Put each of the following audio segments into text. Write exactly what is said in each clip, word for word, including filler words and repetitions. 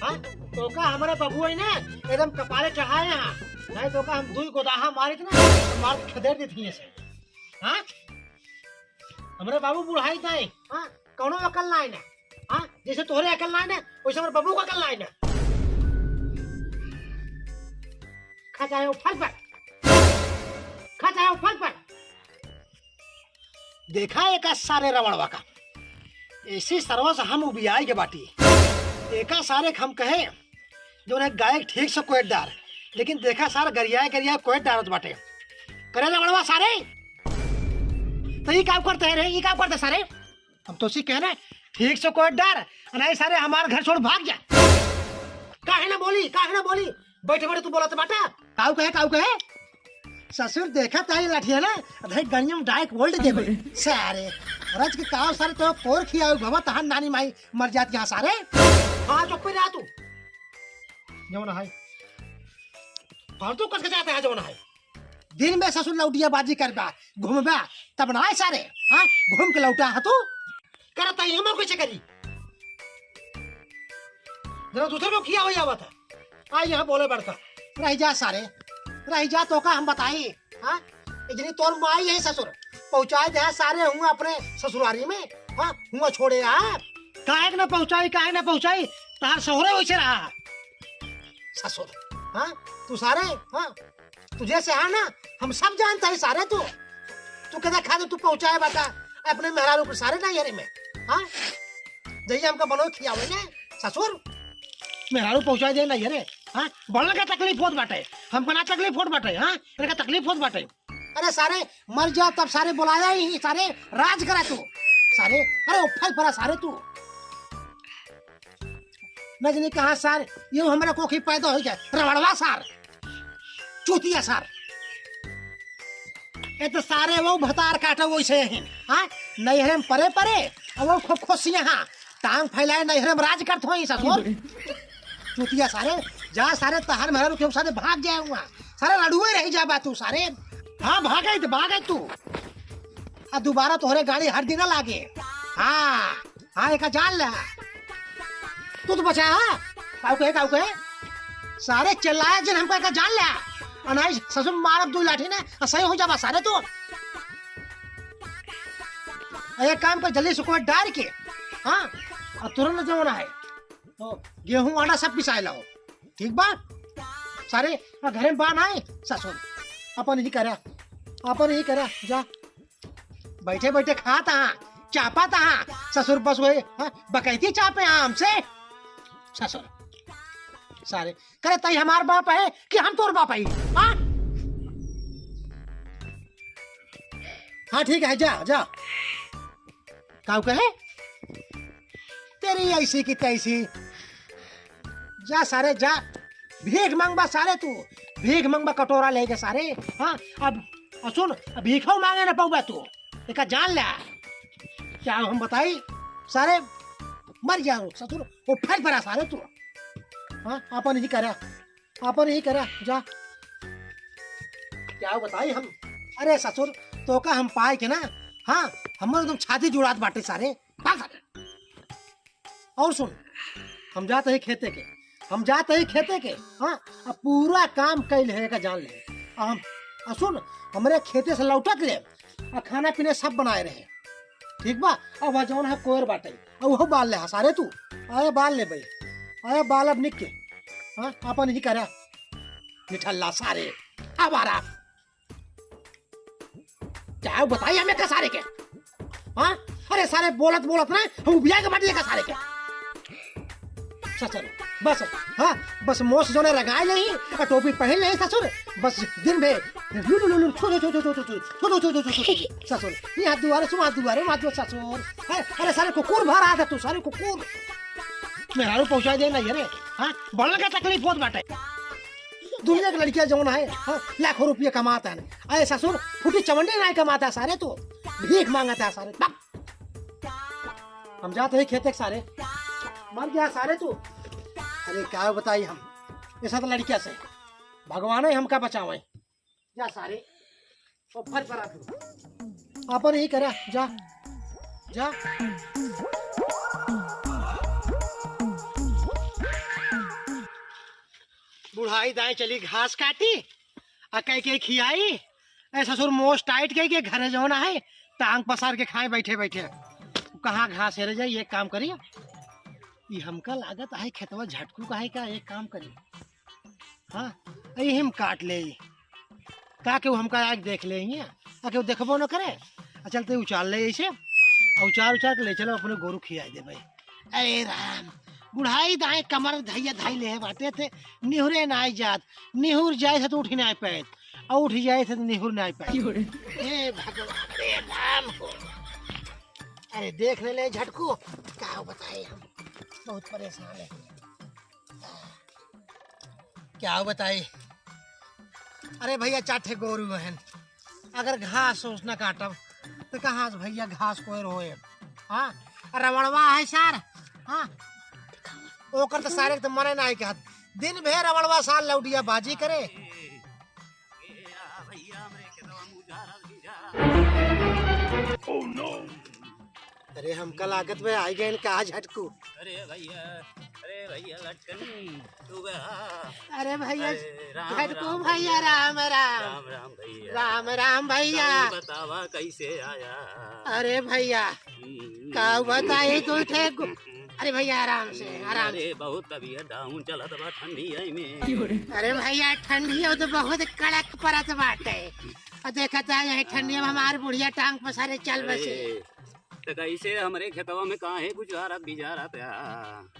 हाँ? तोका हमरे बबुआ ने एकदम कपारे चढ़ाए हैं। नहीं तोका हम दुई गोदाहा मारित ना, तो मार के खदेड़ देती है से। हाँ? हमरे बाबू बुढ़ाई ताई, हाँ? कौनो अकल नाई ना। हाँ? जैसे तोहरे अकल नाई ना, वैसे हमरे बाबू का अकल नाई ना। खा चाहे वो फल पर। खा चाहे वो फल पर। देखा एका सारे रवड़वा का। ऐसी सरवा से हम उबियाई के बाटी। एका सारे के हम कहे, जो उन्हें गायक ठीक से कोयत डार, लेकिन देखा सार गरियाए गरियाए कोयत डारत बाटे। करे रवड़वा सारे, तो ई का करते हैं रे, ई का करते सारे? हम तो उसी कहना, ठीक से कोयत डार, नहीं सारे हमार घर छोड़ भाग जा। काहे ना बोली, काहे ना बोली? बैठे बैठे तू बोलत बाटा। काऊ कहे, काऊ कहे? ससुर देखा ताई लठिया ना, अधे गनियम डाइक वोल्ट देबे। सारे, रज के काव सारे तो कोर खियाऊ बाबा तहान नानी माई मर जाती यहाँ सारे। हाँ, चुप पे रहा तू। जवन है। फालतू कस के जाता है जवन है। दिन में ससुर लौटिया बाजी करबा, घूमबा, तब ना आए सारे। हाँ, घूम के लौटा है तू। करत ही हम और कैसे करी? जरा दूसरे को खिया हो जावा था। आ यहाँ बोले बड़का। रह जा सारे, रह जा, तोका हम बताई। हाँ, इतनी तोर माई है ससुर, पहुँचाए दे सारे हुआ अपने ससुरारी में। हाँ, हुआ छोड़े आ। काहे के ना पहुँचाई, काहे ना पहुँचाई, तार सहुरे वैसे रहा। ससुर, हाँ, तू सारे, हाँ, तुझे से है ना, हम सब जानता है सारे तू। तू कहता खा दे, तू पहुँचाए बाटा अपने मेहरारू को सारे ना यारे में। हाँ, जइया हमका बनो खियावे ने, ससुर। मेहरारू पहुँचाए दे ना यारे। हाँ, बड़न का तकलीफ होत बाटे, हमका ना तकलीफ होत बाटे। हाँ, इनका तकलीफ होत बाटे। अरे सारे, मर जा तब सारे बुलाया ही, सारे राज करा तू। सारे, अरे उफल पड़ा सारे तू। न जाने कहाँ सार, ये हमरा कोखी पैदा हो जाए, रवड़वा सार, चूतिया सार। ये तो सारे वो भतार काटे वैसे ही, हाँ? नैहरे में परे परे, अब वो खूब खुशियाँ, हाँ? टांग फैलाए नैहरे में राज करत होई ससुर। चूतिया सारे, जा सारे तहार मेहरारू के साथे भाग जाए हुआ, सारे लड़ुए रह जा बा तू सारे। हाँ, भागे तो भागे तू, आ दोबारा तोहरे गाड़ी हर दिन ना लागे। हाँ। हाँ, एका जान ले। तू तो बचा है। काऊ कहे, काऊ कहे? सारे चिल्लाए जिन हमको एका जान ले। अनाइस ससुर मारब दो लाठी ने, आ सही हो जाबा सारे तू। आ एक काम कर, जल्दी से कोई डार के, हाँ, आ तुरंत जमाना है। तो गेहूं आटा सब पिसाए लाओ, ठीक बा? सारे, आ घरे में बा नाई, ससुर। अपन ही करा, अपन ही करा, जा। बैठे बैठे खात हाँ, चापत हाँ, ससुर बस वही, हाँ, बकैती चापे हाँ हमसे, ससुर। सारे, करे तई हमार बाप है कि हम तोर बाप है, हाँ? हाँ, ठीक है, जा, जा। काऊ कहे? तेरी ऐसी की तैसी। जा सारे, जा। भीख मांगबा सारे तू। भीख मांगबा कटोरा लेके सारे। हाँ, अब, अब सुन, अब भीखो मांगे ना पाऊबा तू। एका जान ले। क्या हम बताई? सारे मर जाओ ससुर, वो फैल पड़ा सारे तू। हाँ, अपन ही करा, अपन ही करा, जा। क्या बताई हम? अरे ससुर, तोका हम पाए के ना, हाँ, हमर एकदम छाती जुड़ात बाटे सारे। भाग सारे। और सुन, हम जात ही खेते के, हम जात ही खेते के, हाँ, अब पूरा काम कैल है का जान ले। आ हम, आ सुन, हमरे खेते से लौटत ले, आ खाना पीना सब बनाए रहे, ठीक बा? अब वह जौन है कोयर बाटे, अब वो बाल ले हा सारे तू, अरे बाल ले भाई, अरे बाल अब निक के, हाँ, अपन ही करा, निठल्ला सारे, आवारा। क्या बताई हमें का सारे के? हाँ? अरे सारे बोलत बोलत ना हम उबिया के बाटी का सारे के। ससुर, बस, हाँ, बस मोस जोने रगाए नहीं, और टोपी पहन नहीं ससुर, बस दिन भर लुलु लुलु छु छु छु छु छु छु छु छु छु छु छु छु छु छु छु छु ससुर, ये हाथ दुआरे सु हाथ दुआरे हाथ दुआरे ससुर। अरे, अरे सारे कुकुर भर आ था तू, सारे कुकुर। मेहरारू पहुँचा दे ना ये रे, हाँ? बड़ा का तकलीफ होत बाटे। दुनिया के लड़कियां जौन है, हाँ, लाखों रुपये कमाता है। अरे ससुर, फूटी चवन्नी नहीं कमाता सारे तू, भीख मांगता है सारे। बक। हम जाते ही खेते के सारे, मर गया सारे तू। अरे क्या बताई हम, ऐसा तो लड़कियां से भगवान ही हमका बचावे। जा सारे, ओ भर पर आ तू। अपन ही करा, जा। जा। बुढ़ाई दाई चली घास काटी, आ कह के खियाई। ए ससुर, मोस टाइट कह के घरे जौन आहे, टांग पसार के खाए बैठे बैठे। कहाँ घास हेरे जाई, एक काम करी, ई हमका लागत आहे खेतवा झटकू का है का, एक काम करी, हाँ, यही हम काट ले, का केहू हमका आके देख ले, आ केहू देखबो न करे। आ चलते उचार ले ऐसे, आ उचार उचार के ले चलो, अपने गोरू खियाई देबे। अरे राम, बुढ़ाई दाई कमर धैया धाई ले बाटे थे, निहुरे नाई जात, निहुर जाए से तो उठ ही नाई पाए, और उठ जाए से तो निहुर नाई पाए। क्यों रे? हे भगवान, अरे राम हो। अरे देख ले, ले झटकू, का बताए हम, बहुत परेशान है। क्या बताई? अरे भैया, चार ठे गोरू हन, अगर घास ओस न काटब, तो कहाँ से भैया घास कोयर होए? हाँ, रवड़वा है सार, हाँ, ओकर तो सारे के तो मने नाई कहत, दिन भर रवड़वा सार लौटिया बाजी करे। अरे, हमका लागत बा आई गए का झटकू। अरे भैया, अरे भैया लटकन, तू बे आ। अरे भैया, अरे राम, झटकू राम भैया, भैया। राम, राम। राम, राम भैया। राम, राम भैया। तू बतावा कैसे आया? अरे भैया, हम्म। का बताई तू ठे गो-, अरे भैया, आराम से, आराम से। अरे बहुत तबीयत down चलत बा ठंडी आई में। अरे भैया, ठंडी हो तो बहुत कड़क परत बाटे। आ देखत है यही ठंडी में हमार बुढ़िया टांग पसारे चल बसे। अरे, तो कैसे हमरे खेतवा में काहे गुजारा बिजारा था?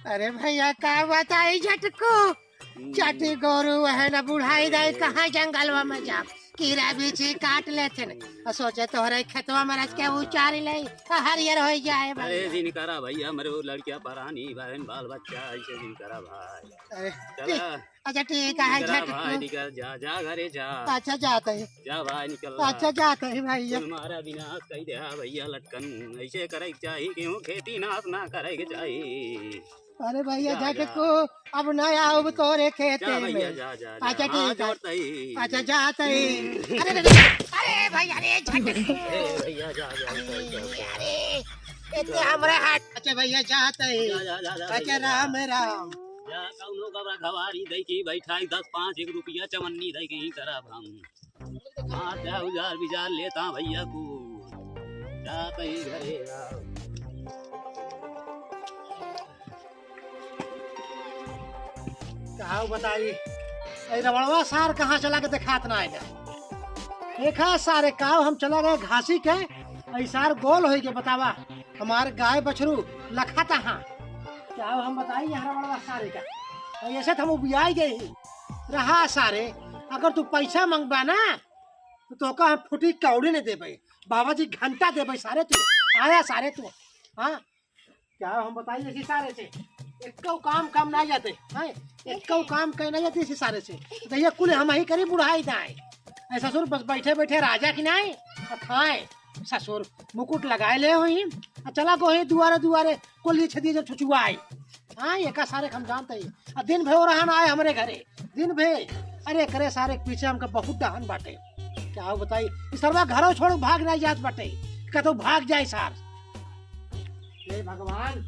अरे भैया, का बताई झटकू, हम्म। चाटी गोरू है ना, बुढ़ाई दाई कहाँ जंगलवा में जाब, कीड़ा बिच्छी काट लेथिन। आ सोचे तोहरे खेतवा में रच के उचारी ले, आ हरियर हो जाए अरे भैया। जिन करा भैया, हमरे वो लड़किया परानी बहन बाल बच्चा ऐसे जिन करा भाई। अरे चला। अच्छा ठीक है, निकरा झटकू। भाई, निकर, जा, जा घरे जा। अच्छा, जात ही। जा भाई, निकल। अच्छा, जात ही भैया। कुल मारा विनाश कई दे भैया लटकन, ऐसे करे के चाही, केहू खेती नाश ना करे के चाही। अरे भैया, जा, जा। झटकू, अब ना आउब तोरे खेते जा भैया, में। जा, जा, जा। अच्छा, हाँ, ठीक है। जोड़ता ही। अच्छा, जात ही। अरे, अरे, अरे, अरे भैया, अरे झटकू। ए भैया, जा, जा, अरे, जा, जा। अरे, इतने हमरे हाथ। अच्छा भैया, जात ही। जा, जा, जा, जा, अच्छा, भैया, जा। राम, राम। या कौनो गबरा घवारी दई की बैठाई, दस पाँच एक रुपया चवन्नी दई की करब हम। हाँ, जा उजार बिजार लेता भैया को, जा कहीं घरे आओ। का बताई, ए रवड़वा सार कहाँ चला के देखात ना आएगा। देखा सारे, का हम चला गए घासी के, ए सार गोल होई के बतावा। हमार गाय बछरू लखाता हाँ। का हम बताई यहाँ रवड़वा सारे का। ऐसे तो हम उबियाई गए ही। रहा सारे, अगर तू पैसा मंगबा ना, तो तोका हम फुटी कौड़ी नहीं देबे। बाबा जी घंटा देबे सारे तू। आया सारे तू। हाँ? का हम बताई ऐसी सारे से। एक्को काम काम नहीं जाते। हैं? एक्को काम कहीं नहीं जाते इसी सारे से। तो ये कुल हम ही करी बुढ़ाई दाए। ऐ ससुर बस बैठे बैठे राजा की नाई, आ खाए। ससुर मुकुट लगाए ले होई, आ चला गो ही दुआरे दुआरे, कोली छेदी जब छुछुआई। हाँ, एका सारे हम जानते ही। आ दिन भर रहन आए हमरे घरे, दिन भर। अरे करे सारे के पीछे हमका बहुत डहन बाटे। का बताई, ई सरवा घरो छोड़ भाग नहीं जात बाटे, कतो भाग जाए सार। हे भगवान,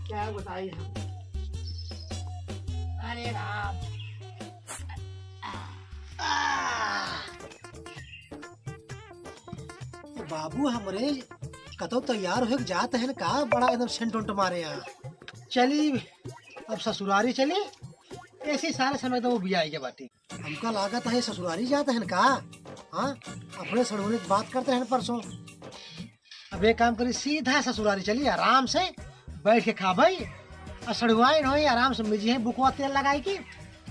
का बताई हम। अरे राम। बाबू हमरे कतौ तैयार होके जात हैं का, बड़ा एकदम सेंट उंट मारे हैं। चली अब ससुरारी चली, ऐसी सारे समय तो वो भी आई के बाटी। हमका लागत है ससुरारी जात हैं का? हाँ, अपने सड़हुआइन से बात करते हैं परसों। अब एक काम करी, सीधा ससुरारी चली, आराम से बैठ के खाबई, और सड़हुआइन होई, आराम से मिजी हैं बुकवा तेल लगाई की।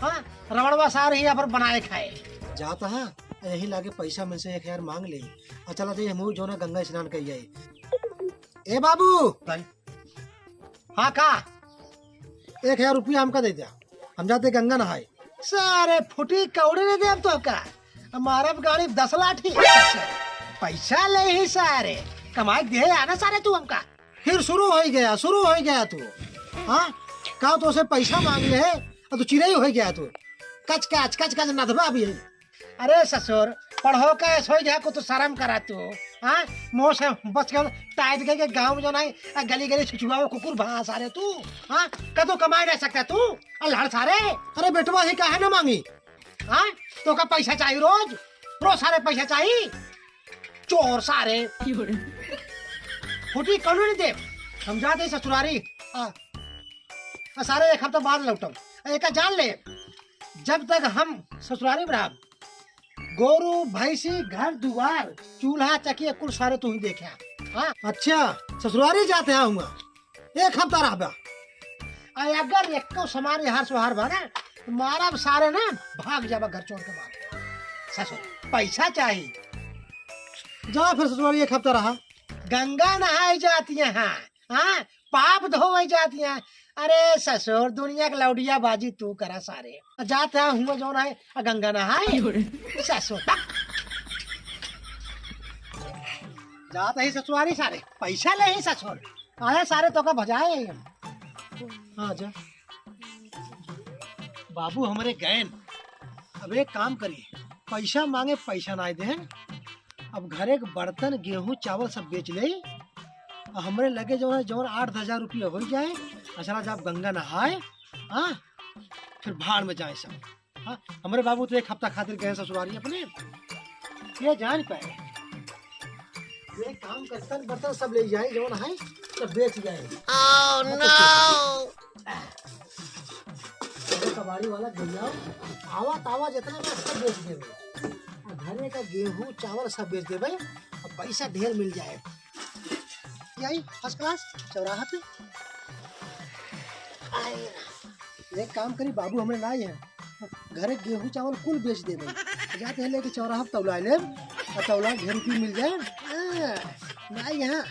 हाँ, रवड़वा सार ही अपन बनाए खाए। जात हाँ, यही लागे पैसा में से एक हजार मांग ले। आ चला जाई हमहू जोना गंगा स्नान कई जाई। ए बाबू। भाई। हाँ का? एक हजार रुपया हमका दे द्या, हम जाते गंगा नहाए। सारे फुटी कौड़ी नहीं देब तो का, हमारा गाड़ी दस लाठी। पैसा ले ही सारे, कमाई दे आना सारे तू हमका। फिर शुरू हो गया, शुरू हो गया तू। हाँ, का तो उसे पैसा मांग ले, और तू चिरई हो गया तू। कच कच, कच कच नथवा भी है। अरे ससुर, पढ़ो का ऐसो ही को तो शर्म करा तू। हाँ, मोह से बस के टाइट के, के गाँव में जो नहीं, आ गली गली छुछुआवा कुकुर भा सारे तू। हाँ, कदो कमाए नहीं सकता तू, अल्लाह सारे। अरे बेटवा ही काहे ना मांगी? हाँ, तो का पैसा चाहिए रोज, रोज सारे पैसा चाहिए। चोर सारे। फुटी कौनो नहीं दे, हम जाते ससुरारी। आ, आ सारे एक हफ्ता बाद लौटम। एक जान ले, जब तक हम ससुरारी में रहब, गोरू, भैंसी, घर दुआर, चूल्हा, चकिया, कुल सारे तू ही देखे। हाँ? अच्छा, ससुरारी जाते हैं हुआ, एक हफ्ता रहबा। आ अगर एको सामान हार सुहार बा ना, तो मारब सारे ना, भाग जाबा घर छोड़ के मार। ससुर, पैसा चाहिए। जा फिर ससुरारी एक हफ्ता रहा। गंगा नहाए जाती है, हाँ, हाँ, पाप धोवे जाती है। अरे ससुर, दुनिया के लौडिया बाजी तू करा सारे। जात है हुआ जौन है, आ गंगा नहाए। क्यों रे? ससुर, बक। जात ही ससुरारी सारे, पैसा ले ही ससुर। आया सारे तो का भजाए ही हम। हाँ, जा। बाबू हमरे गएन। अब एक काम करी, पैसा मांगे, पैसा नाई देन। अब घरे के बर्तन, गेहूं, चावल सब बेच ले। आ हमरे लगे जौन है, जौन आठ दस हजार रुपया हो जाए, असला जब गंगा नहाए, हाँ, फिर भाड़ में जाए सब। हाँ, हमरे बाबू तो एक हफ्ता खातिर गए ससुरारी अपने, ये जान पाए। ये काम, बर्तन, बर्तन सब ले जाए, जौन है, सब बेच जाए। Oh, no! अरे कबाड़ी वाला भैया, आवा तावा जितना बा, सब बेच देबे। आ घरे का गेहूं, चावल सब बेच देबे, आ पैसा ढेर मिल जाए। यही first class चौराहा पे। आए, एक काम करी, बाबू हमरे नाई है, घरे गेहूं चावल कुल बेच देबे। जाते हैं लेके चौराहा पे तौला लेब, आ तौला ढेर रुपये मिल जाए। हाँ, नाई यहाँ,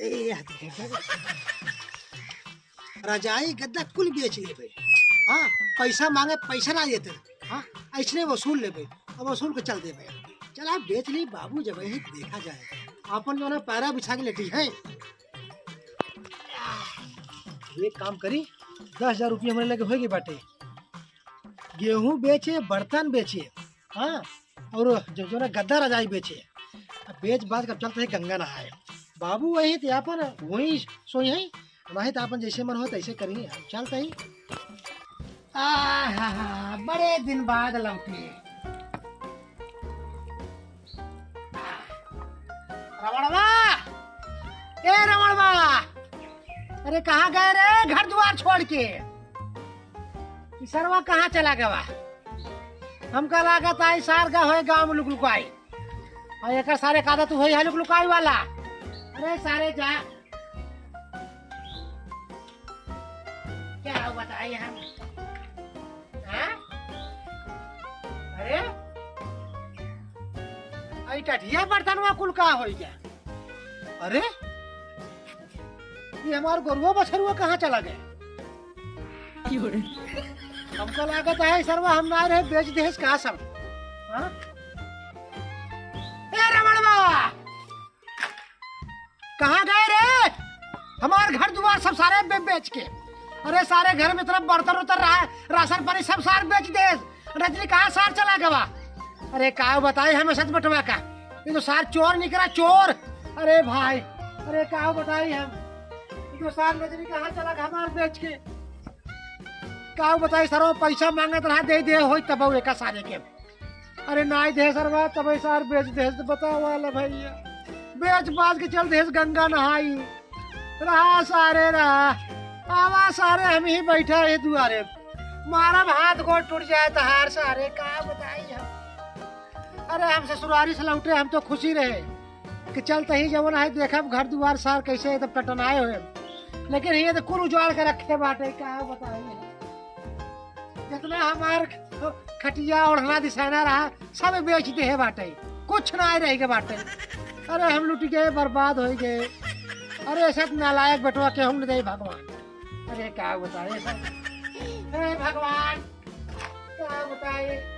ए, यहाँ देखे, रजाई गद्दा कुल बेच लेबे। हाँ, पैसा मांगे, पैसा ना देते। हाँ, ऐसने वसूल लेबे, अब वसूल के चल देबे। चला बेच ली बाबू, जब यही देखा जाए, अपन जौन है पैरा बिछा के लेटी है। एक काम करी, दस हजार रुपया हमरे लगे होई गई बाटे। गेहूं बेचे, बर्तन बेचे, हाँ, और जो, जौन है गद्दा रजाई बेचे। अब बेच बाच के अब चलते हैं गंगा नहाए। बाबू वही थे अपन, वही सोई है, नाहीं तो अपन जैसे मन हो तैसे करी, हम चलते ही। आहा, बड़े दिन बाद लौटे। रमणवा, ए रमणवा, अरे कहाँ गए रे घर दुआर छोड़ के? ई सरवा कहाँ चला गवा? हमका लागत आई सार का होए गाँव में लुकलुकाई। और एकर सारे का आदत होई है लुकलुकाई वाला। अरे सारे जा। क्या बताई हम? हाँ? अरे? आई टठिया बर्तनवा कुल का होई गया? अरे? ये हमार गोरुआ बछरुआ कहाँ चला गए? हमको लागत है सरवा हम ना रहे, बेच देहस का सब। हाँ? ए रमणवा, कहाँ गए रे? हमार घर दुआर सब सारे बे-, बेच के। अरे सारे घर में इतना बर्तन उतर रहा है, राशन पानी सब सार बेच देहस। रजनी कहाँ सार चला गवा? अरे का बताई हमें सच बटवा का, ये तो सार चोर निकला, चोर। अरे भाई, अरे का बताई हम, ये तो सार रजनी कहाँ चला गवा हमार बेच के? का बताई सरवा, पैसा मांगत रहा, दे दे होई तब एका सारे के। अरे नाई दे सरवा, तब सार बेच दे, तो बतावा ला भैया, बेच बाच के चल देहस गंगा नहाई। रहा सारे रहा, आवा सारे, हम ही बैठा है दुआरे, मारब हाथ गोड़ टूट जाए तहार सारे, का बताई हम। अरे हम ससुरारी से लौटे, हम तो खुशी रहे कि चलते ही जवन है देखब घर दुआर सार कैसे है, तब टटनाए हुए, लेकिन ये तो कुल उजाड़ के रखे बाटे, का बताई हम। जितना हमार खटिया ओढ़ना दिसाना रहा, सब बेच देहे बाटे, कुछ ना रह के बाटे। अरे हम लुट गए, बर्बाद हो गए। अरे ऐसा नालायक बेटवा के हम दे भगवान। अरे का बताए सब। हे भगवान, का बताए।